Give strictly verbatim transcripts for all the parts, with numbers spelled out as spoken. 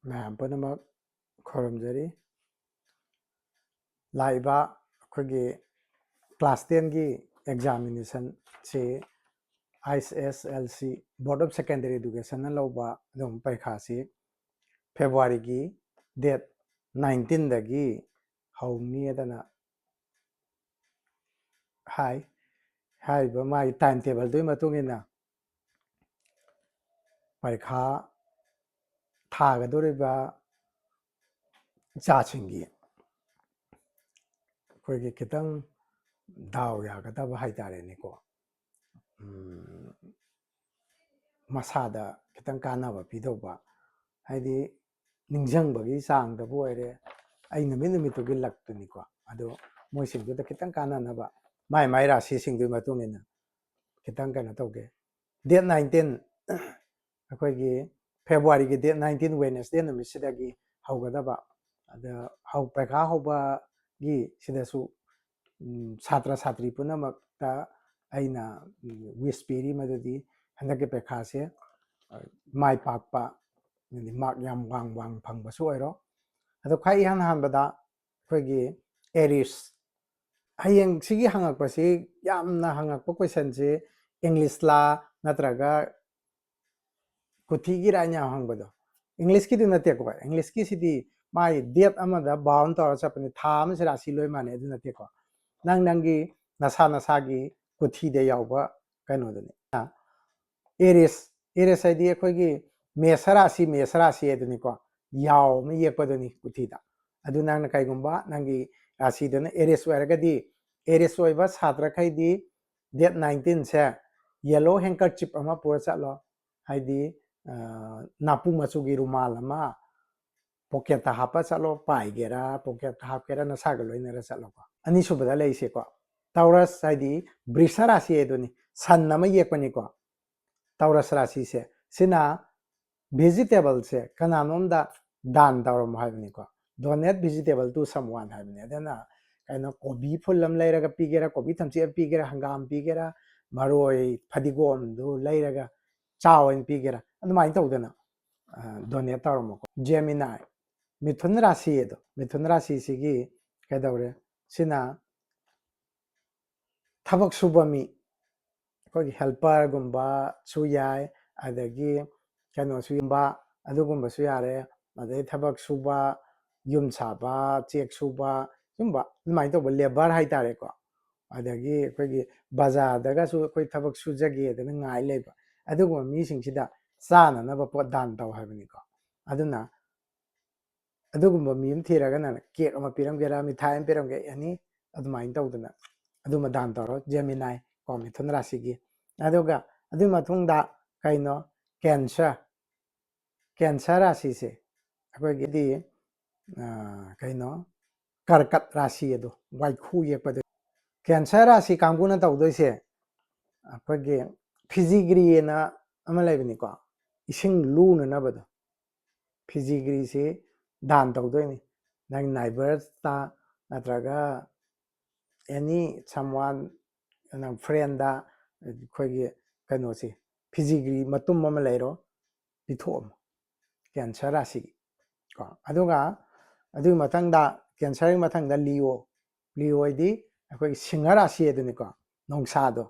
ꯃꯌꯥꯝ ꯄꯨꯝꯅꯃꯛ ꯈꯨꯔꯨꯝꯖꯔꯤ꯫ ꯂꯥꯛꯏꯕ ꯑꯩꯈꯣꯏꯒꯤ class ten ꯒꯤ examination ꯁꯤ I S S L C, Board of Secondary Education ꯅ ꯂꯧꯕ ꯑꯗꯨꯒꯨꯝꯕ ꯄꯔꯤꯈꯥꯁꯤ February ꯒꯤ date nineteen ꯗꯒꯤ ꯍꯧꯅꯤ ꯑꯗꯨꯅ ꯍꯥꯏ꯫ ꯍꯥꯏꯔꯤꯕ ꯃꯥꯒꯤ time table ꯗꯨꯒꯤ ꯃꯇꯨꯡ ꯏꯟꯅ ꯄꯔꯤꯈꯥ ꯊꯥꯒꯗꯧꯔꯤꯕ ꯏꯆꯥꯁꯤꯡꯒꯤ ꯑꯩꯈꯣꯏꯒꯤ ꯈꯤꯇꯪ ꯗꯥꯎ ꯌꯥꯒꯗꯕ ꯍꯥꯏꯇꯥꯔꯦꯅꯦꯀꯣ, ꯎꯝ, ꯃꯁꯥꯗ ꯈꯤꯇꯪ ꯀꯥꯟꯅꯕ ꯄꯤꯗꯧꯕ, ꯍꯥꯏꯗꯤ ꯅꯤꯡꯁꯤꯡꯕꯒꯤ ꯆꯥꯡꯗꯕꯨ ꯑꯣꯏꯔꯦ, ꯑꯩ ꯅꯨꯃꯤꯠ ꯅꯨꯃꯤꯠꯇꯨꯒꯤ luck ꯇꯨꯅꯤꯀꯣ꯫ ꯑꯗꯣ ꯃꯣꯏꯁꯤꯡꯗꯨꯗ ꯈꯤꯇꯪ ꯀꯥꯟꯅꯅꯕ ꯃꯥꯏ ꯃꯥꯏ ꯔꯥꯁꯤꯁꯤꯡꯗꯨꯒꯤ ꯃꯇꯨꯡ ꯏꯟꯅ ꯈꯤꯇꯪ ꯀꯩꯅꯣ ꯇꯧꯒꯦ꯫ Date nineteen, ꯑꯩꯈꯣꯏꯒꯤ February ꯒꯤ date nineteen, Wednesday ꯅꯨꯃꯤꯠꯁꯤꯗꯒꯤ ꯍꯧꯒꯗꯕ꯫ ꯑꯗ ꯍꯧ-, ꯄꯔꯤꯈꯥ ꯍꯧꯕꯒꯤ ꯁꯤꯗꯁꯨ, ꯎꯝ, ꯁꯥꯇ꯭ꯔ ꯁꯥꯇ꯭ꯔꯤ ꯄꯨꯝꯅꯃꯛꯇ ꯑꯩꯅ, ꯎꯝ, wish ꯄꯤꯔꯤ, ꯃꯗꯨꯗꯤ ꯍꯟꯗꯛꯀꯤ ꯄꯔꯤꯈꯥꯁꯦ, ꯑ, ꯃꯥꯏ ꯄꯥꯛꯄ, ꯑꯗꯩ mark ꯌꯥꯝ ꯋꯥꯡ ꯋꯥꯡ ꯐꯪꯕꯁꯨ ꯑꯣꯏꯔꯣ꯫ ꯑꯗꯣ ꯈ꯭ꯋꯥꯏ ꯏꯍꯥꯟ ꯍꯥꯟꯕꯗ ꯑꯩꯈꯣꯏꯒꯤ Aries, ꯍꯌꯦꯡ ꯁꯤꯒꯤ ꯍꯪꯉꯛꯄꯁꯤ, ꯌꯥꯝꯅ ꯍꯪꯉꯛꯄ question ꯁꯤ English ꯂꯥ ꯅꯠꯇ꯭ꯔꯒ ꯀꯨꯊꯤꯒꯤꯔꯥ ꯍꯥꯏꯅ ꯌꯥꯝ ꯍꯪꯕꯗꯣ? English ꯀꯤꯗꯤ ꯅꯠꯇꯦꯀꯣ ꯚꯥꯏ꯫ English ꯀꯤꯁꯤꯗꯤ ꯃꯥꯒꯤ date ꯑꯃꯗ bound ꯇꯧꯔ ꯆꯠꯄꯅꯤ, ꯊꯥ ꯑꯃꯁꯤ ꯔꯥꯁꯤ ꯂꯣꯏ ꯃꯥꯟꯅꯩ, ꯑꯗꯨ ꯅꯠꯇꯦꯀꯣ꯫ ꯅꯪ ꯅꯪꯒꯤ ꯅꯁꯥ ꯅꯁꯥꯒꯤ ꯀꯨꯊꯤꯗ ꯌꯥꯎꯕ ꯀꯩꯅꯣꯗꯨꯅꯤ꯫ Aries, Aries ꯍꯥꯏꯗꯤ ꯑꯩꯈꯣꯏꯒꯤ ꯃꯦꯁ ꯔꯥꯁꯤ, ꯃꯦꯁ ꯔꯥꯁꯤ ꯍꯥꯏꯗꯨꯅꯤꯀꯣ, ꯌꯥꯎ ꯑꯃ ꯌꯦꯛꯄꯗꯨꯅꯤ ꯀꯨꯊꯤꯗ꯫ ꯑꯗꯨ ꯅꯪꯅ ꯀꯩꯒꯨꯝꯕ ꯅꯪꯒꯤ ꯔꯥꯁꯤꯗꯨꯅ Aries ꯑꯣꯏꯔꯒꯗꯤ, Aries ꯑꯣꯏꯕ ꯁꯥꯇ꯭ꯔꯈꯩꯗꯤ date nineteen ꯁꯦ yellow handkerchief ꯑꯃ ꯄꯨꯔ ꯆꯠꯂꯣ, ꯍꯥꯏꯗꯤ, ꯑ, ꯅꯥꯄꯨ ꯃꯆꯨꯒꯤ ꯔꯨꯃꯥꯜ ꯑꯃ pocket ꯇ ꯍꯥꯞꯄ ꯆꯠꯂꯣ, ꯄꯥꯏꯒꯦꯔꯥ, pocket ꯇ ꯍꯥꯞꯀꯦꯔꯥ, ꯅꯁꯥꯒ ꯂꯣꯏꯅꯔ ꯆꯠꯂꯣꯀꯣ꯫ ꯑꯅꯤꯁꯨꯕꯗ ꯂꯩꯁꯦꯀꯣ, Taurus ꯍꯥꯏꯗꯤ ꯕ꯭ꯔꯤꯁ ꯔꯥꯁꯤ ꯍꯥꯏꯗꯨꯅꯤ, sun ꯑꯃ ꯌꯦꯛꯄꯅꯤꯀꯣ꯫ Taurus ꯔꯥꯁꯤꯁꯦ, ꯁꯤꯅ vegetable ꯁꯦ ꯀꯅꯥꯅꯣꯝꯗ ꯗꯥꯟ ꯇꯧꯔꯝꯃꯣ ꯍꯥꯏꯕꯅꯤꯀꯣ꯫ Donate vegetable to someone ꯍꯥꯏꯕꯅꯤ꯫ ꯑꯗꯨꯅ ꯀꯩꯅꯣ, ꯀꯣꯕꯤ ꯐꯨꯜ ꯑꯃ ꯂꯩꯔꯒ ꯄꯤꯒꯦꯔꯥ, ꯀꯣꯕꯤ ꯊꯝꯆꯦꯠ ꯑꯃ ꯄꯤꯒꯦꯔꯥ, ꯍꯪꯒꯥꯝ ꯄꯤꯒꯦꯔꯥ, ꯃꯔꯣꯏ, ꯐꯗꯤꯒꯣꯝꯗꯨ ꯂꯩꯔꯒ ꯆꯥꯎ ꯑꯣꯏꯅ ꯄꯤꯒꯦꯔꯥ, ꯑꯗꯨꯃꯥꯏꯅ ꯇꯧꯗꯅ ꯗꯣꯅꯦꯠ ꯇꯧꯔꯝꯃꯣꯀꯣ꯫ ꯖꯦꯃꯤꯅꯥꯏ, ꯃꯤꯊꯨꯟ ꯔꯥꯁꯤ ꯑꯗꯣ, ꯃꯤꯊꯨꯟ ꯔꯥꯁꯤꯁꯤꯒꯤ ꯀꯩꯗꯧꯔꯦ? ꯁꯤꯅ ꯊꯕꯛ ꯁꯨꯕ ꯃꯤ, ꯑꯩꯈꯣꯏꯒꯤ ꯍꯦꯜꯄꯔꯒꯨꯝꯕꯁꯨ ꯌꯥꯏ, ꯑꯗꯒꯤ ꯀꯩꯅꯣꯁꯨ ꯌꯨꯝꯕ, ꯑꯗꯨꯒꯨꯝꯕꯁꯨ ꯌꯥꯔꯦ, ꯑꯗꯩ ꯊꯕꯛ ꯁꯨꯕ, ꯌꯨꯝ ꯁꯥꯕ, ꯆꯦꯛ ꯁꯨꯕ, ꯁꯨꯝꯕ ꯑꯗꯨꯃꯥꯏꯅ ꯇꯧꯕ ꯂꯦꯕꯔ ꯍꯥꯏꯇꯥꯔꯦꯀꯣ꯫ ꯑꯗꯒꯤ ꯑꯩꯈꯣꯏꯒꯤ ꯕꯖꯥꯔꯗꯒꯁꯨ ꯑꯩꯈꯣꯏ ꯊꯕꯛ ꯁꯨꯖꯒꯦꯗꯅ ꯉꯥꯏ ꯂꯩꯕ, ꯑꯗꯨꯒꯨꯝꯕ ꯃꯤꯁꯤꯡꯁꯤꯗ ꯆꯥꯅꯅꯕ ꯄꯣꯠ ꯗꯥꯟ ꯇꯧ ꯍꯥꯏꯕꯅꯤꯀꯣ꯫ ꯑꯗꯨꯅ ꯑꯗꯨꯒꯨꯝꯕ ꯃꯤ ꯑꯃ ꯊꯤꯔꯒ ꯅꯪꯅ ꯀꯦꯛ ꯑꯃ ꯄꯤꯔꯝꯒꯦꯔꯥ, ꯃꯤꯊꯥꯏ ꯑꯃ ꯄꯤꯔꯝꯒꯦ, ꯑꯦꯅꯤ ꯑꯗꯨꯃꯥꯏꯅ ꯇꯧꯗꯅ ꯑꯗꯨꯃ ꯗꯥꯟ ꯇꯧꯔꯣ꯫ ꯖꯦꯃꯤꯅꯥꯏ ꯀꯣ, ꯃꯤꯊꯨꯟ ꯔꯥꯁꯤꯒꯤ꯫ ꯑꯗꯨꯒ ꯑꯗꯨꯒꯤ ꯃꯇꯨꯡꯗ ꯀꯩꯅꯣ? ꯀꯦꯟꯁꯔ꯫ ꯀꯦꯟꯁꯔ ꯔꯥꯁꯤꯁꯦ ꯑꯩꯈꯣꯏꯒꯤꯗꯤ, ꯑ, ꯀꯩꯅꯣ, ꯀꯔꯀꯠ ꯔꯥꯁꯤ ꯑꯗꯣ, ꯋꯥꯏꯈꯨ ꯌꯦꯛꯄꯗꯣ꯫ ꯀꯦꯟꯁꯔ ꯔꯥꯁꯤ ꯀꯥꯡꯕꯨꯅ ꯇꯧꯗꯣꯏꯁꯦ, ꯑꯩꯈꯣꯏꯒꯤ ꯐꯤꯖꯤꯒ꯭ꯔꯤ ꯑꯅ ꯑꯃ ꯂꯩꯕꯅꯤꯀꯣ, ꯏꯁꯤꯡ ꯂꯨꯅꯅꯕꯗꯣ꯫ ꯐꯤꯖꯤꯒ꯭ꯔꯤꯁꯤ ꯗꯥꯟ ꯇꯧꯗꯣꯏꯅꯤ꯫ ꯅꯪ ꯅꯥꯏꯕꯔꯁꯇ ꯅꯠꯇ꯭ꯔꯒ ꯑꯦꯅꯤ ꯁꯝꯋꯥꯟ, ꯅꯪ ꯐ꯭ꯔꯦꯟꯗ ꯑꯩꯈꯣꯏꯒꯤ ꯀꯩꯅꯣꯁꯤ, ꯐꯤꯖꯤꯒ꯭ꯔꯤ ꯃꯇꯨꯝ ꯑꯃ ꯂꯩꯔꯣ, ꯄꯤꯊꯣꯛꯑꯝꯃꯣ ꯀꯦꯟꯁꯔ ꯔꯥꯁꯤꯒꯤ ꯀꯣ꯫ ꯑꯗꯨꯒ ꯑꯗꯨꯒꯤ ꯃꯊꯪꯗ, ꯀꯦꯟꯁꯔꯒꯤ ꯃꯊꯪꯗ ꯂꯤꯑꯣ꯫ ꯂꯤꯑꯣ ꯍꯥꯏꯗꯤ ꯑꯩꯈꯣꯏꯒꯤ ꯁꯤꯡꯍ ꯔꯥꯁꯤ ꯑꯗꯨꯅꯤꯀꯣ, ꯅꯣꯡꯁꯥꯗꯣ꯫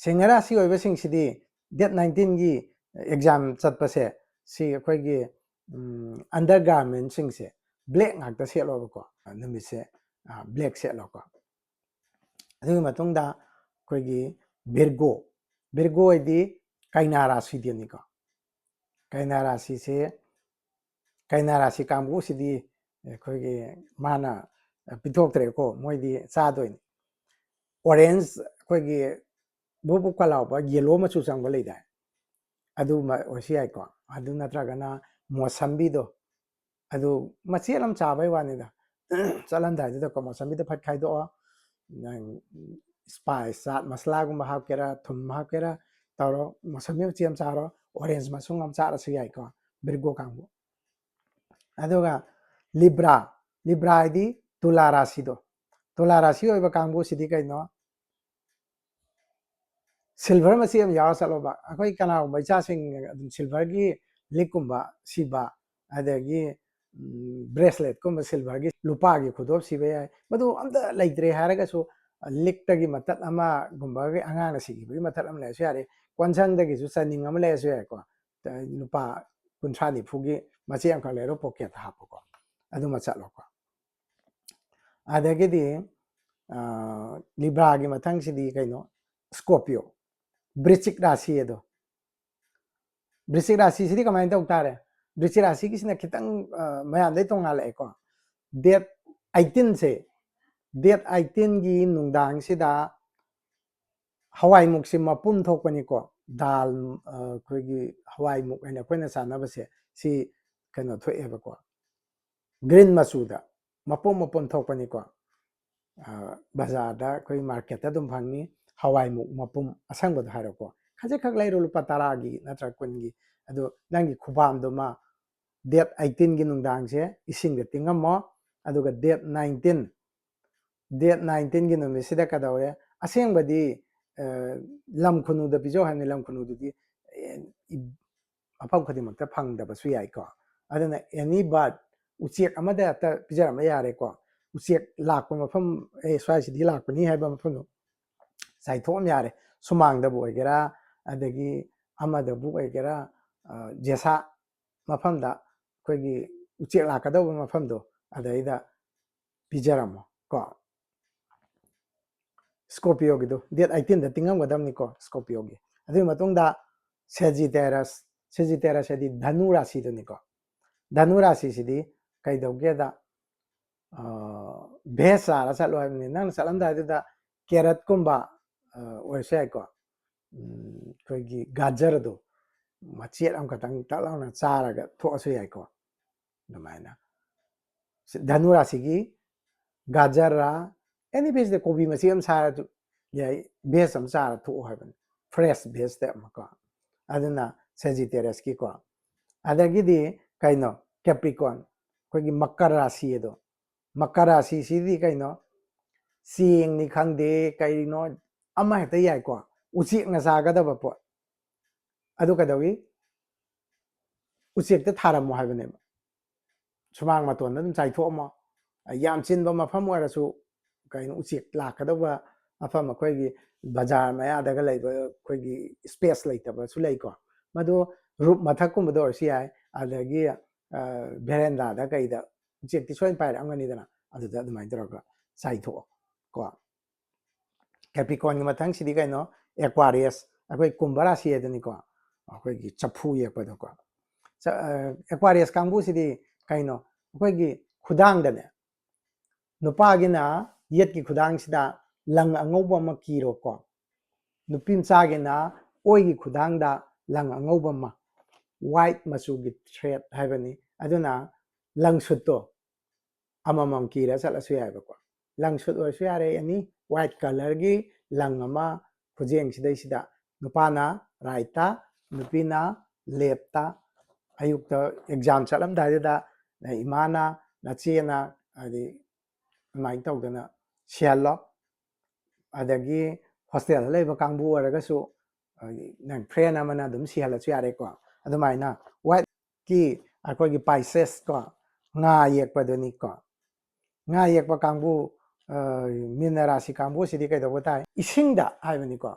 ꯁꯤꯡꯍ ꯔꯥꯁꯤ ꯑꯣꯏꯕꯁꯤꯡꯁꯤꯗꯤ ꯗꯦꯠ ꯅꯥꯏꯟꯇꯤꯟꯒꯤ ꯑꯦꯛꯖꯥꯝ ꯆꯠꯄꯁꯦ, ꯁꯤ ꯑꯩꯈꯣꯏꯒꯤ, ꯎꯝ, ꯑꯟꯗꯔ ꯒꯥꯔꯃꯦꯟꯁꯤꯡꯁꯦ ꯕ꯭ꯂꯦꯛ ꯉꯥꯛꯇ ꯁꯦꯠꯂꯣꯕꯀꯣ, ꯅꯨꯃꯤꯠꯁꯦ, ꯑ, ꯕ꯭ꯂꯦꯛ ꯁꯦꯠꯂꯣꯀꯣ꯫ ꯑꯗꯨꯒꯤ ꯃꯇꯨꯡꯗ ꯑꯩꯈꯣꯏꯒꯤ ꯚꯤꯔꯒꯣ, ꯚꯤꯔꯒꯣ ꯍꯥꯏꯗꯤ ꯀꯩꯅꯥ ꯔꯥꯁꯤꯗꯨꯅꯤꯀꯣ꯫ ꯀꯩꯅꯥ ꯔꯥꯁꯤꯁꯦ, ꯀꯩꯅꯥ ꯔꯥꯁꯤ ꯀꯥꯡꯕꯨꯁꯤꯗꯤ ꯑꯩꯈꯣꯏꯒꯤ ꯃꯥꯅ ꯄꯤꯊꯣꯛꯇ꯭ꯔꯦꯀꯣ, ꯃꯣꯏꯗꯤ ꯆꯥꯗꯣꯏꯅꯤ꯫ ꯑꯣꯔꯦꯟꯖ, ꯑꯩꯈꯣꯏꯒꯤ ꯕꯨꯞ ꯕꯨꯞꯀ ꯂꯥꯎꯕ ꯌꯦꯂꯣ ꯃꯆꯨ ꯆꯪꯕ ꯂꯩꯗꯥꯏ, ꯑꯗꯨꯃ ꯑꯣꯏꯁꯨ ꯌꯥꯏꯀꯣ꯫ ꯑꯗꯨ ꯅꯠꯇ꯭ꯔꯒꯅ ꯃꯣꯁꯝꯕꯤꯗꯣ, ꯑꯗꯨ ꯃꯆꯦꯠ ꯑꯃ ꯆꯥꯕꯩ ꯋꯥꯅꯤꯗ꯫ ꯆꯠꯂꯝꯗꯥꯏꯗꯨꯗꯀꯣ ꯃꯣꯁꯝꯕꯤꯗꯣ ꯐꯠ ꯈꯥꯏꯗꯣꯛꯑꯣ, ꯅꯪ ꯁ꯭ꯄꯥꯏꯁ, ꯆꯥꯠ ꯃꯁꯂꯥꯒꯨꯝꯕ ꯍꯥꯞꯀꯦꯔꯥ, ꯊꯨꯝ ꯍꯥꯞꯀꯦꯔꯥ ꯇꯧꯔꯣ, ꯃꯣꯁꯝꯕꯤ ꯃꯆꯦꯠ ꯑꯃ ꯆꯥꯔꯣ, ꯑꯣꯔꯦꯟꯖ ꯃꯁꯨꯡ ꯑꯃ ꯆꯥꯔꯁꯨ ꯌꯥꯏꯀꯣ, ꯚꯤꯔꯒꯣ ꯀꯥꯡꯕꯨ꯫ ꯑꯗꯨꯒ ꯂꯤꯕ꯭ꯔꯥ, ꯂꯤꯕ꯭ꯔꯥ ꯍꯥꯏꯗꯤ ꯇꯨꯂꯥ ꯔꯥꯁꯤꯗꯣ꯫ ꯇꯨꯂꯥ ꯔꯥꯁꯤ ꯑꯣꯏꯕ ꯀꯥꯡꯕꯨꯁꯤꯗꯤ ꯀꯩꯅꯣ? ꯁꯤꯜꯚꯔ ꯃꯆꯦꯠ ꯑꯃ ꯌꯥꯎꯔ ꯆꯠꯂꯣꯕ꯫ ꯑꯩꯈꯣꯏ ꯀꯅꯥꯒꯨꯝꯕ ꯏꯆꯥꯁꯤꯡ ꯑꯗꯨꯝ ꯁꯤꯜꯚꯔꯒꯤ ꯂꯤꯛꯀꯨꯝꯕ ꯁꯤꯕ, ꯑꯗꯒꯤ ꯕ꯭ꯔꯦꯁꯂꯦꯠꯀꯨꯝꯕ ꯁꯤꯜꯚꯔꯒꯤ, ꯂꯨꯄꯥꯒꯤ ꯈꯨꯗꯣꯞ ꯁꯤꯕ ꯌꯥꯏ, ꯃꯗꯨ ꯑꯝꯇ ꯂꯩꯇ꯭ꯔꯦ ꯍꯥꯏꯔꯒꯁꯨ ꯂꯤꯛꯇꯒꯤ ꯃꯇꯠ ꯑꯃꯒꯨꯝꯕꯒꯤ ꯑꯉꯥꯡꯅ ꯁꯤꯈꯤꯕꯒꯤ ꯃꯇꯠ ꯑꯃ ꯂꯩꯔꯁꯨ ꯌꯥꯔꯦ, ꯀꯣꯟꯁꯪꯗꯒꯤꯁꯨ ꯆꯅꯤꯡ ꯑꯃ ꯂꯩꯔꯁꯨ ꯌꯥꯏꯀꯣ, ꯂꯨꯄꯥ ꯀꯨꯟꯊ꯭ꯔꯥ ꯅꯤꯐꯨꯒꯤ ꯃꯆꯦꯠ ꯑꯃꯈꯛ ꯂꯩꯔꯣ, ꯄꯣꯀꯦꯠꯇ ꯍꯥꯞꯄꯣꯀꯣ, ꯑꯗꯨꯃ ꯆꯠꯂꯣꯀꯣ꯫ ꯑꯗꯒꯤꯗꯤ ꯂꯤꯕ꯭ꯔꯥꯒꯤ ꯃꯊꯪꯁꯤꯗꯤ ꯀꯩꯅꯣ? ꯁ꯭ꯀꯣꯔꯄꯤꯌꯣ, ꯕ꯭ꯔꯤꯆꯤꯛ ꯔꯥꯁꯤ ꯑꯗꯣ꯫ ꯕ꯭ꯔꯤꯆꯤꯛ ꯔꯥꯁꯤꯁꯤꯗꯤ ꯀꯃꯥꯏꯅ ꯇꯧ ꯇꯥꯔꯦ? ꯕ꯭ꯔꯤꯆꯤꯛ ꯔꯥꯁꯤꯒꯤꯁꯤꯅ ꯈꯤꯇꯪ ꯃꯌꯥꯝꯗꯩ ꯇꯣꯡꯉꯥꯜꯂꯛꯑꯦꯀꯣ꯫ ꯗꯦꯠ ꯑꯩꯠꯇꯤꯟꯁꯦ, ꯗꯦꯠ ꯑꯩꯠꯇꯤꯟꯒꯤ ꯅꯨꯡꯗꯥꯡꯁꯤꯗ ꯍꯋꯥꯏꯃꯨꯛꯁꯤ ꯃꯄꯨꯝ ꯊꯣꯛꯄꯅꯤꯀꯣ꯫ ꯗꯥꯜ, ꯑꯩꯈꯣꯏꯒꯤ ꯍꯋꯥꯏꯃꯨꯛ ꯍꯥꯏꯅ ꯑꯩꯈꯣꯏꯅ ꯆꯥꯅꯕꯁꯦ, ꯁꯤ ꯀꯩꯅꯣ ꯊꯣꯛꯑꯦꯕꯀꯣ, ꯒ꯭ꯔꯤꯟ ꯃꯆꯨꯗ ꯃꯄꯨꯝ ꯃꯄꯨꯝ ꯊꯣꯛꯄꯅꯤꯀꯣ꯫ ꯕꯖꯥꯔꯗ ꯑꯩꯈꯣꯏ ꯃꯥꯔꯀꯦꯠꯇ ꯑꯗꯨꯝ ꯐꯪꯅꯤ꯫ ꯍꯋꯥꯏꯃꯨꯛ ꯃꯄꯨꯝ ꯑꯁꯪꯕꯗꯣ ꯍꯥꯏꯔꯣꯀꯣ, ꯈꯖꯤꯛꯈꯛ ꯂꯩꯔꯣ, ꯂꯨꯄꯥ ꯇꯔꯥꯒꯤ ꯅꯠꯇ꯭ꯔꯒ ꯀꯨꯟꯒꯤ꯫ ꯑꯗꯣ ꯅꯪꯒꯤ ꯈꯨꯕꯥꯝꯗꯨꯃ ꯗꯦꯠ ꯑꯩꯠꯇꯤꯟꯒꯤ ꯅꯨꯡꯗꯥꯡꯁꯦ ꯏꯁꯤꯡꯗ ꯇꯤꯡꯉꯝꯃꯣ꯫ ꯑꯗꯨꯒ ꯗꯦꯠ ꯅꯥꯏꯟꯇꯤꯟ, ꯗꯦꯠ ꯅꯥꯏꯟꯇꯤꯟꯒꯤ ꯅꯨꯃꯤꯠꯁꯤꯗ ꯀꯩꯗꯧꯔꯦ? ꯑꯁꯦꯡꯕꯗꯤ ꯂꯝ ꯈꯨꯅꯨꯗ ꯄꯤꯖꯧ ꯍꯥꯏꯕꯅꯤ꯫ ꯂꯝ ꯈꯨꯅꯨꯗꯨꯗꯤ ꯃꯐꯝ ꯈꯨꯗꯤꯡꯃꯛꯇ ꯐꯪꯗꯕꯁꯨ ꯌꯥꯏꯀꯣ꯫ ꯑꯗꯨꯅ ꯑꯦꯅꯤ ꯕꯥꯔꯠ, ꯎꯆꯦꯛ ꯑꯃꯗ ꯍꯦꯛꯇ ꯄꯤꯖꯔꯝꯕ ꯌꯥꯔꯦꯀꯣ꯫ ꯎꯆꯦꯛ ꯂꯥꯛꯄ ꯃꯐꯝ, ꯑꯦ, ꯁ꯭ꯋꯥꯏꯁꯤꯗꯤ ꯂꯥꯛꯄꯅꯤ ꯍꯥꯏꯕ ꯃꯐꯝꯗꯣ ꯆꯥꯏꯊꯣꯛꯑꯝ ꯌꯥꯔꯦ꯫ ꯁꯨꯃꯥꯡꯗꯕꯨ ꯑꯣꯏꯒꯦꯔꯥ, ꯑꯗꯒꯤ ꯑꯃꯗꯕꯨ ꯑꯣꯏꯒꯦꯔꯥ, ꯖꯦꯁꯥ ꯃꯐꯝꯗ, ꯑꯩꯈꯣꯏꯒꯤ ꯎꯆꯦꯛ ꯂꯥꯛꯀꯗꯧꯕ ꯃꯐꯝꯗꯣ, ꯑꯗꯩꯗ ꯄꯤꯖꯔꯝꯃꯣ ꯀꯣ꯫ ꯁ꯭ꯀꯣꯔꯄꯤꯌꯣꯒꯤꯗꯣ ꯗꯦꯠ ꯑꯩꯠꯇꯤꯟꯗ ꯇꯤꯡꯉꯝꯒꯗꯕꯅꯤꯀꯣ, ꯁ꯭ꯀꯣꯔꯄꯤꯌꯣꯒꯤ꯫ ꯑꯗꯨꯒꯤ ꯃꯇꯨꯡꯗ ꯁꯦꯖꯤꯇꯦꯔꯁ, ꯁꯦꯖꯤꯇꯦꯔꯁ ꯍꯥꯏꯗꯤ ꯙꯅꯨ ꯔꯥꯁꯤꯗꯨꯅꯤꯀꯣ꯫ ꯙꯅꯨ ꯔꯥꯁꯤꯁꯤꯗꯤ ꯀꯩꯗꯧꯒꯦꯗ, ꯚꯦꯖ ꯆꯥꯔ ꯆꯠꯂꯣ ꯍꯥꯏꯕꯅꯤ꯫ ꯅꯪꯅ ꯆꯠꯂꯝꯗꯥꯏꯗꯨꯗ ꯀꯦꯔꯠꯀꯨꯝꯕ ꯑꯣꯏꯔꯁꯨ ꯌꯥꯏꯀꯣ, ꯑꯩꯈꯣꯏꯒꯤ ꯒꯥꯖꯔꯗꯣ ꯃꯆꯦꯠ ꯑꯃꯈꯛꯇꯪ ꯇꯛ ꯂꯥꯎꯅ ꯆꯥꯔꯒ ꯊꯣꯛꯑꯁꯨ ꯌꯥꯏꯀꯣ꯫ ꯑꯗꯨꯃꯥꯏꯅ ꯙꯅꯨ ꯔꯥꯁꯤꯒꯤ ꯒꯥꯖꯔ, ꯑꯦꯅꯤ ꯚꯦꯖꯇ ꯀꯣꯕꯤ ꯃꯆꯦꯠ ꯑꯃ ꯆꯥꯔꯁꯨ ꯌꯥꯏ, ꯚꯦꯖ ꯑꯃ ꯆꯥꯔ ꯊꯣꯛꯑꯣ ꯍꯥꯏꯕꯅꯤ, ꯐ꯭ꯔꯦꯁ ꯚꯦꯖꯇ ꯑꯃꯀꯣ꯫ ꯑꯗꯨꯅ ꯁꯦꯖꯤꯇꯦꯔꯁꯀꯤꯀꯣ꯫ ꯑꯗꯒꯤꯗꯤ ꯀꯩꯅꯣ, ꯀꯦꯄ꯭ꯔꯤꯀꯣꯟ, ꯑꯩꯈꯣꯏꯒꯤ ꯃꯀꯔ ꯔꯥꯁꯤ ꯑꯗꯣ꯫ ꯃꯀꯔ ꯔꯥꯁꯤꯁꯤꯗꯤ ꯀꯩꯅꯣ, ꯆꯦꯡꯅꯤ ꯈꯪꯗꯦ, ꯀꯩꯅꯣ ꯑꯃ ꯍꯦꯛꯇ ꯌꯥꯏꯀꯣ꯫ ꯎꯆꯦꯛꯅ ꯆꯥꯒꯗꯕ ꯄꯣꯠ꯫ ꯑꯗꯨ ꯀꯩꯗꯧꯏ? ꯎꯆꯦꯛꯇ ꯊꯥꯔꯝꯃꯣ ꯍꯥꯏꯕꯅꯦꯕ꯫ ꯁꯨꯃꯥꯡ ꯃꯇꯣꯟꯗ ꯑꯗꯨꯝ ꯆꯥꯏꯊꯣꯛꯑꯝꯃꯣ꯫ ꯌꯥꯝ ꯆꯤꯟꯕ ꯃꯐꯝ ꯑꯣꯏꯔꯁꯨ, ꯀꯩꯅꯣ, ꯎꯆꯦꯛ ꯂꯥꯛꯀꯗꯧꯕ ꯃꯐꯝ, ꯑꯩꯈꯣꯏꯒꯤ ꯕꯖꯥꯔ ꯃꯌꯥꯗꯒ ꯂꯩꯕ, ꯑꯩꯈꯣꯏꯒꯤ space ꯂꯩꯇꯕꯁꯨ ꯂꯩꯀꯣ꯫ ꯃꯗꯨ roof ꯃꯊꯛꯀꯨꯝꯕꯗ ꯑꯣꯏꯔꯁꯨ ꯌꯥꯏ, ꯑꯗꯒꯤ verandaꯗ ꯀꯩꯗ ꯎꯆꯦꯛꯇꯤ ꯁꯣꯏꯅ ꯄꯥꯏꯔꯛꯑꯝꯒꯅꯤꯗꯅ, ꯑꯗꯨꯗ ꯑꯗꯨꯃꯥꯏꯅ ꯇꯧꯔꯒ ꯆꯥꯏꯊꯣꯛꯑꯣ ꯀꯣ꯫ Capricornꯒꯤ ꯃꯊꯪꯁꯤꯗꯤ ꯀꯩꯅꯣ? Aquarius, ꯑꯩꯈꯣꯏ ꯀꯨꯝꯚ ꯔꯥꯁꯤ ꯍꯥꯏꯗꯨꯅꯤꯀꯣ, ꯑꯩꯈꯣꯏꯒꯤ ꯆꯐꯨ ꯌꯦꯛꯄꯗꯣꯀꯣ꯫ Aquarius ꯀꯥꯡꯕꯨꯁꯤꯗꯤ ꯀꯩꯅꯣ? ꯑꯩꯈꯣꯏꯒꯤ ꯈꯨꯗꯥꯡꯗꯅꯦ, ꯅꯨꯄꯥꯒꯤꯅ ꯌꯦꯠꯀꯤ ꯈꯨꯗꯥꯡꯁꯤꯗ ꯂꯪ ꯑꯉꯧꯕ ꯑꯃ ꯀꯤꯔꯣꯀꯣ, ꯅꯨꯄꯤ ꯃꯆꯥꯒꯤꯅ ꯑꯣꯏꯒꯤ ꯈꯨꯗꯥꯡꯗ ꯂꯪ ꯑꯉꯧꯕ ꯑꯃ, white ꯃꯆꯨꯒꯤ thread ꯍꯥꯏꯕꯅꯤ꯫ ꯑꯗꯨꯅ ꯂꯪ ꯁꯨꯠꯇꯣ ꯑꯃꯃꯝ ꯀꯤꯔ ꯆꯠꯂꯁꯨ ꯌꯥꯏꯕꯀꯣ꯫ ꯂꯪ ꯁꯨꯠ ꯑꯣꯏꯔꯁꯨ ꯌꯥꯔꯦ, any white colourꯒꯤ ꯂꯪ ꯑꯃ ꯈꯨꯖꯦꯡꯁꯤꯗꯩꯁꯤꯗ, ꯅꯨꯄꯥꯅ rightꯇ, ꯅꯨꯄꯤꯅ leftꯇ꯫ ꯑꯌꯨꯛꯇ exam ꯆꯠꯂꯝꯗꯥꯏꯗꯨꯗ ꯏꯃꯥꯅ, ꯅꯆꯦꯅ, ꯍꯥꯏꯗꯤ ꯑꯗꯨꯃꯥꯏꯅ ꯇꯧꯗꯅ ꯁꯤꯍꯜꯂꯣ꯫ ꯑꯗꯒꯤ hostelꯗ ꯂꯩꯕ ꯀꯥꯡꯕꯨ ꯑꯣꯏꯔꯒꯁꯨ, ꯅꯪ friend ꯑꯃꯅ ꯑꯗꯨꯝ ꯁꯤꯍꯜꯂꯁꯨ ꯌꯥꯔꯦꯀꯣ꯫ ꯑꯗꯨꯃꯥꯏꯅ whiteꯀꯤ ꯑꯩꯈꯣꯏꯒꯤ Pisces ꯀꯣ, ꯉꯥ ꯌꯦꯛꯄꯗꯨꯅꯤꯀꯣ꯫ ꯉꯥ ꯌꯦꯛꯄ ꯀꯥꯡꯕꯨ, ꯃꯤꯅ ꯔꯥꯁꯤ ꯀꯥꯡꯕꯨꯁꯤꯗꯤ ꯀꯩꯗꯧꯕ ꯇꯥꯏ? ꯏꯁꯤꯡꯗ ꯍꯥꯏꯕꯅꯤꯀꯣ꯫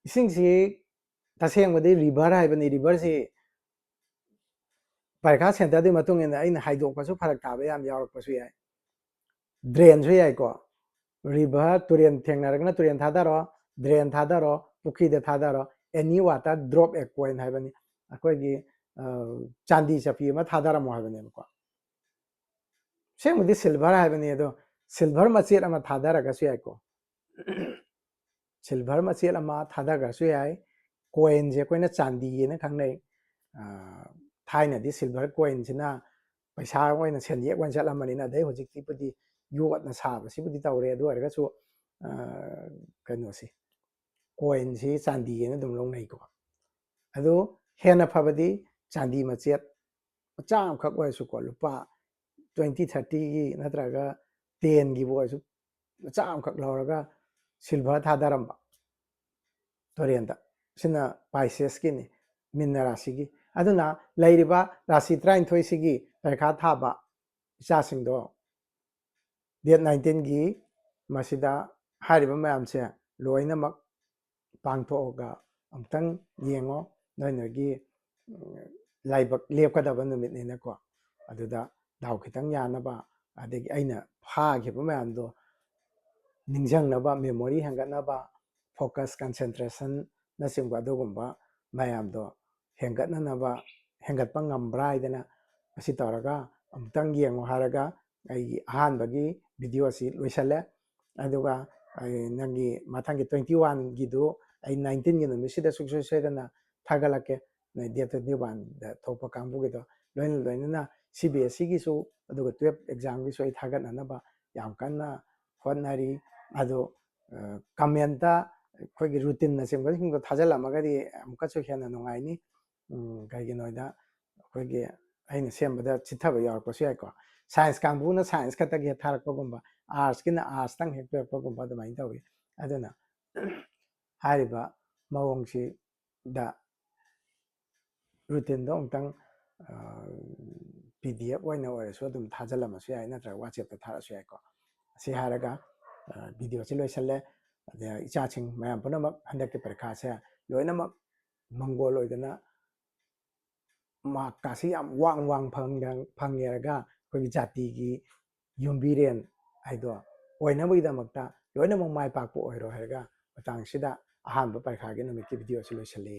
ꯏꯁꯤꯡꯁꯤ ꯇꯁꯦꯡꯕꯗꯤ river ꯍꯥꯏꯕꯅꯤ꯫ Riverꯁꯤ ꯄꯔꯤꯈꯥ centreꯗꯨꯒꯤ ꯃꯇꯨꯡ ꯏꯟꯅ ꯑꯩꯅ ꯍꯥꯏꯗꯣꯛꯄꯁꯨ ꯐꯔꯛ ꯇꯥꯕ ꯌꯥꯝ ꯌꯥꯎꯔꯛꯄꯁꯨ ꯌꯥꯏ꯫ Drainꯁꯨ ꯌꯥꯏꯀꯣ꯫ River, ꯇꯨꯔꯦꯟ ꯊꯦꯡꯅꯔꯒꯅ ꯇꯨꯔꯦꯟ ꯊꯥꯗꯔꯣ, drain ꯊꯥꯗꯔꯣ, ꯄꯨꯈ꯭ꯔꯤꯗ ꯊꯥꯗꯔꯣ, any water drop a coin ꯍꯥꯏꯕꯅꯤ꯫ ꯑꯩꯈꯣꯏꯒꯤ ꯆꯥꯟꯗꯤ ꯆꯠꯄꯤ ꯑꯃ ꯊꯥꯗꯔꯝꯃꯣ ꯍꯥꯏꯕꯅꯦꯕꯀꯣ꯫ ꯑꯁꯦꯡꯕꯗꯤ silver ꯍꯥꯏꯕꯅꯤ, ꯑꯗꯣ silver ꯃꯆꯦꯠ ꯑꯃ ꯊꯥꯗꯔꯒꯁꯨ ꯌꯥꯏꯀꯣ꯫ Silver ꯃꯆꯦꯠ ꯑꯃ ꯊꯥꯗꯈ꯭ꯔꯁꯨ ꯌꯥꯏ꯫ Coinꯁꯦ ꯑꯩꯈꯣꯏꯅ ꯆꯥꯟꯗꯤꯅ ꯈꯪꯅꯩ꯫ ꯊꯥꯏꯅꯗꯤ silver coinꯁꯤꯅ ꯄꯩꯁꯥ ꯑꯣꯏꯅ ꯁꯦꯟꯌꯦꯛ ꯑꯣꯏꯅ ꯆꯠꯂꯝꯕꯅꯤꯅ, ꯑꯗꯩ ꯍꯧꯖꯤꯛꯇꯤꯕꯨꯗꯤ ꯌꯣꯠꯅ ꯁꯥꯕꯁꯤꯕꯨꯗꯤ ꯇꯧꯔꯦ꯫ ꯑꯗꯨ ꯑꯣꯏꯔꯒꯁꯨ ꯀꯩꯅꯣꯁꯤ, coinꯁꯤ ꯆꯥꯟꯗꯤꯅ ꯑꯗꯨꯝ ꯂꯧꯅꯩꯀꯣ꯫ ꯑꯗꯨ ꯍꯦꯟꯅ ꯐꯕꯗꯤ ꯆꯥꯟꯗꯤ ꯃꯆꯦꯠ ꯃꯆꯥ ꯑꯃꯈꯛ ꯑꯣꯏꯔꯁꯨꯀꯣ, ꯂꯨꯄꯥ twenty thirtyꯒꯤ ꯅꯠꯇ꯭ꯔꯒ tenꯒꯤꯕꯨ ꯑꯣꯏꯔꯁꯨ, ꯃꯆꯥ ꯑꯃꯈꯛ ꯂꯧꯔꯒ silver ꯊꯥꯗꯔꯝꯕ꯫ ꯇꯨꯔꯦꯟꯗ꯫ ꯁꯤꯅ ꯄꯥꯏꯁꯦꯁꯀꯤꯅꯤ, ꯃꯤꯟꯅ ꯔꯥꯁꯤꯒꯤ꯫ ꯑꯗꯨꯅ ꯂꯩꯔꯤꯕ ꯔꯥꯁꯤ ꯇꯔꯥꯅꯤꯊꯣꯏꯁꯤꯒꯤ ꯄꯔꯤꯈꯥ ꯊꯥꯕ ꯏꯆꯥꯁꯤꯡꯗꯣ ꯗꯦꯠ ꯅꯥꯏꯟꯇꯤꯟꯒꯤ ꯃꯁꯤꯗ ꯍꯥꯏꯔꯤꯕ ꯃꯌꯥꯝꯁꯦ ꯂꯣꯏꯅꯃꯛ ꯄꯥꯡꯊꯣꯛꯑꯒ ꯑꯃꯨꯛꯇꯪ ꯌꯦꯡꯉꯣ꯫ ꯅꯣꯏ ꯅꯣꯏꯒꯤ, ꯎꯝ, ꯂꯥꯏꯕꯛ ꯂꯦꯞꯀꯗꯕ ꯅꯨꯃꯤꯠꯅꯤꯅꯀꯣ꯫ ꯑꯗꯨꯗ ꯗꯥꯎ ꯈꯤꯇꯪ ꯌꯥꯅꯕ, ꯑꯗꯒꯤ ꯑꯩꯅ ꯐꯥꯈꯤꯕ ꯃꯌꯥꯝꯗꯣ ꯅꯤꯡꯁꯤꯡꯅꯕ, ꯃꯦꯃꯣꯔꯤ ꯍꯦꯟꯒꯠꯅꯕ, ꯐꯣꯀꯁ, ꯀꯟꯁꯦꯟꯇ꯭ꯔꯦꯁꯟꯅꯆꯤꯡꯕ ꯑꯗꯨꯒꯨꯝꯕ ꯃꯌꯥꯝꯗꯣ ꯍꯦꯟꯒꯠꯅꯅꯕ, ꯍꯦꯟꯒꯠꯄ ꯉꯝꯕ꯭ꯔꯥ ꯍꯥꯏꯗꯅ ꯑꯁꯤ ꯇꯧꯔꯒ ꯑꯃꯨꯛꯇꯪ ꯌꯦꯡꯉꯣ ꯍꯥꯏꯔꯒ ꯑꯩꯒꯤ ꯑꯍꯥꯟꯕꯒꯤ ꯚꯤꯗꯤꯑꯣ ꯑꯁꯤ ꯂꯣꯏꯁꯜꯂꯦ꯫ ꯑꯗꯨꯒ ꯑꯩ ꯅꯪꯒꯤ ꯃꯊꯪꯒꯤ ꯇ꯭ꯋꯦꯟꯇꯤ ꯋꯥꯟꯒꯤꯗꯨ ꯑꯩ ꯅꯥꯏꯟꯇꯤꯟꯒꯤ ꯅꯨꯃꯤꯠꯁꯤꯗ ꯁꯨꯡꯁꯣꯏ ꯁꯣꯏꯗꯅ ꯊꯥꯒꯠꯂꯛꯀꯦ꯫ ꯅꯣꯏ ꯗꯦꯠ ꯇ꯭ꯋꯦꯟꯇꯤ ꯋꯥꯟꯗ ꯊꯣꯛꯄ ꯀꯥꯡꯕꯨꯒꯤꯗꯣ ꯂꯣꯏꯅ ꯂꯣꯏꯅꯅ ꯁꯤ ꯕꯤ ꯑꯦꯁ ꯏꯒꯤꯁꯨ ꯑꯗꯨꯒ ꯇꯨꯌꯦꯜꯞ ꯑꯦꯛꯖꯥꯝꯒꯤꯁꯨ ꯑꯩ ꯊꯥꯒꯠꯅꯅꯕ ꯌꯥꯝ ꯀꯟꯅ ꯍꯣꯠꯅꯔꯤ꯫ ꯑꯗꯣ, ꯑ, ꯀꯃꯦꯟꯇ ꯑꯩꯈꯣꯏꯒꯤ ꯔꯨꯇꯤꯟꯅꯆꯤꯡꯕꯁꯤꯡꯗꯣ ꯊꯥꯖꯤꯜꯂꯝꯃꯒꯗꯤ ꯑꯃꯨꯛꯀꯁꯨ ꯍꯦꯟꯅ ꯅꯨꯡꯉꯥꯏꯅꯤ꯫ ꯎꯝ, ꯀꯩꯒꯤꯅꯣꯗ ꯑꯩꯈꯣꯏꯒꯤ ꯑꯩꯅ ꯁꯦꯝꯕꯗ ꯆꯤꯠꯊꯕ ꯌꯥꯎꯔꯛꯄꯁꯨ ꯌꯥꯏꯀꯣ꯫ ꯁꯥꯏꯟꯁ ꯀꯥꯡꯕꯨꯅ ꯁꯥꯏꯟꯁ ꯈꯛꯇꯒꯤ ꯍꯦꯛ ꯊꯥꯔꯛꯄꯒꯨꯝꯕ, ꯑꯥꯔꯠꯁꯀꯤꯅ ꯑꯥꯔꯠꯁꯇꯪ ꯍꯦꯛ ꯄꯤꯔꯛꯄꯒꯨꯝꯕ ꯑꯗꯨꯃꯥꯏꯅ ꯇꯧꯋꯤ꯫ ꯑꯗꯨꯅ ꯍꯥꯏꯔꯤꯕ ꯃꯑꯣꯡꯁꯤꯗ ꯔꯨꯇꯤꯟꯗꯣ ꯑꯃꯨꯛꯇꯪ, ꯑ, ꯄꯤ ꯗꯤ ꯑꯦꯐ ꯑꯣꯏꯅ ꯑꯣꯏꯔꯁꯨ ꯑꯗꯨꯝ ꯊꯥꯖꯤꯜꯂꯝꯃꯁꯨ ꯌꯥꯏ, ꯅꯠꯇ꯭ꯔꯒ WhatsApp-ꯇ ꯊꯥꯔꯛꯑꯁꯨ ꯌꯥꯏꯀꯣ꯫ ꯑꯁꯤ ꯍꯥꯏꯔꯒ, ꯑ, ꯚꯤꯗꯤꯑꯣꯁꯤ ꯂꯣꯏꯁꯜꯂꯦ꯫ ꯑꯗ ꯏꯆꯥꯁꯤꯡ ꯃꯌꯥꯝ ꯄꯨꯝꯅꯃꯛ ꯍꯟꯗꯛꯀꯤ ꯄꯔꯤꯈꯥꯁꯦ ꯂꯣꯏꯅꯃꯛ ꯃꯪꯒꯣꯜ ꯑꯣꯏꯗꯅ ꯃꯥꯔꯛꯀꯥꯁꯤ ꯌꯥꯝ ꯋꯥꯡ ꯋꯥꯡ ꯐꯪ-, ꯐꯪꯉꯦꯔꯒ ꯑꯩꯈꯣꯏꯒꯤ ꯖꯥꯇꯤꯒꯤ ꯌꯨꯝꯕꯤꯔꯦꯟ ꯍꯥꯏꯗꯣ ꯑꯣꯏꯅꯕꯒꯤꯗꯃꯛꯇ ꯂꯣꯏꯅꯃꯛ ꯃꯥꯏ ꯄꯥꯛꯄ ꯑꯣꯏꯔꯣ ꯍꯥꯏꯔꯒ ꯃꯇꯥꯡꯁꯤꯗ ꯑꯍꯥꯟꯕ ꯄꯔꯤꯈꯥꯒꯤ ꯅꯨꯃꯤꯠꯀꯤ ꯚꯤꯗꯤꯑꯣꯁꯤ ꯂꯣꯏꯁꯤꯜꯂꯤ꯫